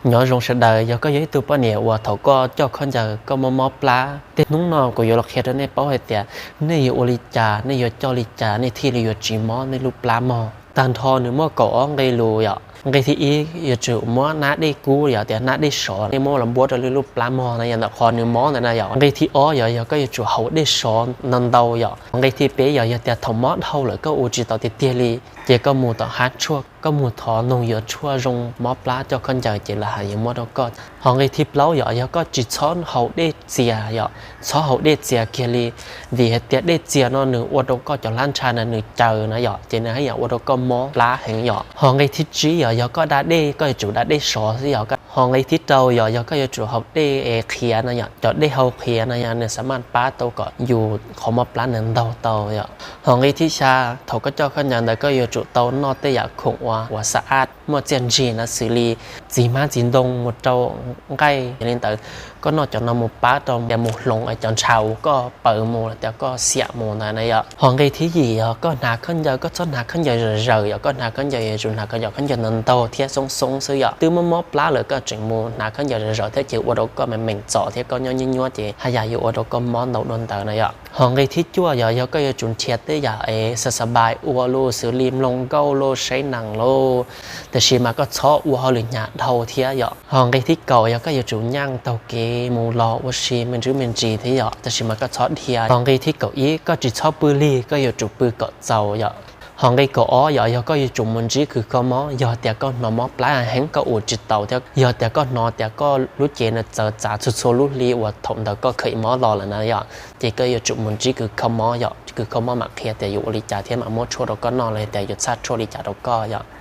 Nyob zoo sawv daws, yog koj yog ib tug poj niam uas thaum koj coj khaub ncaws koj mob mob plab, tej hnub no kuv yuav los qhia rau nej paub hais tias nej yuav ua li cas, nej yuav coj li cas nej thiaj li yuav tsis mob nej lub plab mog. Tag nrho nws muaj kaum ob nqe lus yom. Nqe thib ib yuav tsum muab hnab dej kub yom, tias hnab dej sov nej muab los npuab rau nej lub plab mog na yom, ntawm qhov nws mob ntawd na yom. Nqe thib ob yog, yog koj yuav tsum haus dej sov ntau ntau yom. Nqe thib peb yog, yog tias thaum mob dhau lawm koj ua tsis tau tiag tiag li, ces koj mus tom hav tshuaj, koj mus thov noog yuav tshuaj zoo mob plab coj khaub ncaws ces lawv haj yuav muab rau koj. Ho nqe thib plaub yog, yog koj tsis txhob haus dej txias yom, txhob haus dej txias kiag li, vim hais tias dej txias no nws ua rau koj cov hlab ntsha na nws caws na yom, ces nws haj yam ua rau koj mob plab heev yom. Ho nqe thib tsib yog, yog koj da dej koj yuav tsum da dej sov xwb yom. Ho nqe thib rau yog, yog koj yuav tsum haus dej qhiav na yom, cov dej hau qhiav na yom, nws xa maj pab tau kom yus qhov mob plab nws ntaug tau yom. Ho nqe thib xya, thaum koj coj khaub ncaws ntawd koj yuav tsum tau noj tej yam khoom uas, uas xa aj muaj txiaj ntsig na, xws li txiv hmab txiv ntoo mus rau nqaij li ntawd. Koj noj cov no mus pab rau tias mus hloov cov ntshav uas koj paws mus los tias koj xiam mus ntawd na yom. Ho nqe thib yim yog koj hnav khaub ncaws koj txhob hnav khaub ncaws zawm zaws yom, koj hnav khaub ncaws yuav tsum hnav cov khaub ncaws ntau ntau thiab xoob xoob xwb yom. Twb mob mob plab lawm koj tseem mus hnav khaub ncaws zawm zaws thiab ces ua rau koj me meem txom thiab koj nyob nyuaj nyuaj ces haj yam yuav ua rau koj mob ntau dua ntawd na yom. Ho nqe thib cuaj yog, yog koj yuav tsum nrhiav tej yam es xa xa npais ua lauj, xws li mloog nkauj lauj, saib nees lauj, tiam sis mas koj txhob ua hauj lwm hnyav dhau thiab yom. Ho nqe thib kaum yog koj yuav tsum nyeaj taug kev mus los ua si me ntsis me ntsis thiab yom, tiam sis mas koj txhob dhia. Ho nqe thib kaum ib, koj tsis txhob pw lig, koj yuav tsum pw kom txaus yom. Ho nqe kaum ob yog, yog koj yuav tsum mus ntsib kws kho mob yog tias koj hnov mob plab heev koj ua tsis tau thiab, yog tias koj hnov tias koj lub cev na txawv txav txhua txhua lub hli uas thaum ntawd koj khaws mob los lawm na yom, ces koj yuav tsum mus ntsib kws kho mob yom, kws kho mob mam qhia tias yuav ua li cas thiab mam muab tshuaj rau koj noj los tias yuav txhaj tshuaj li cas rau koj yom.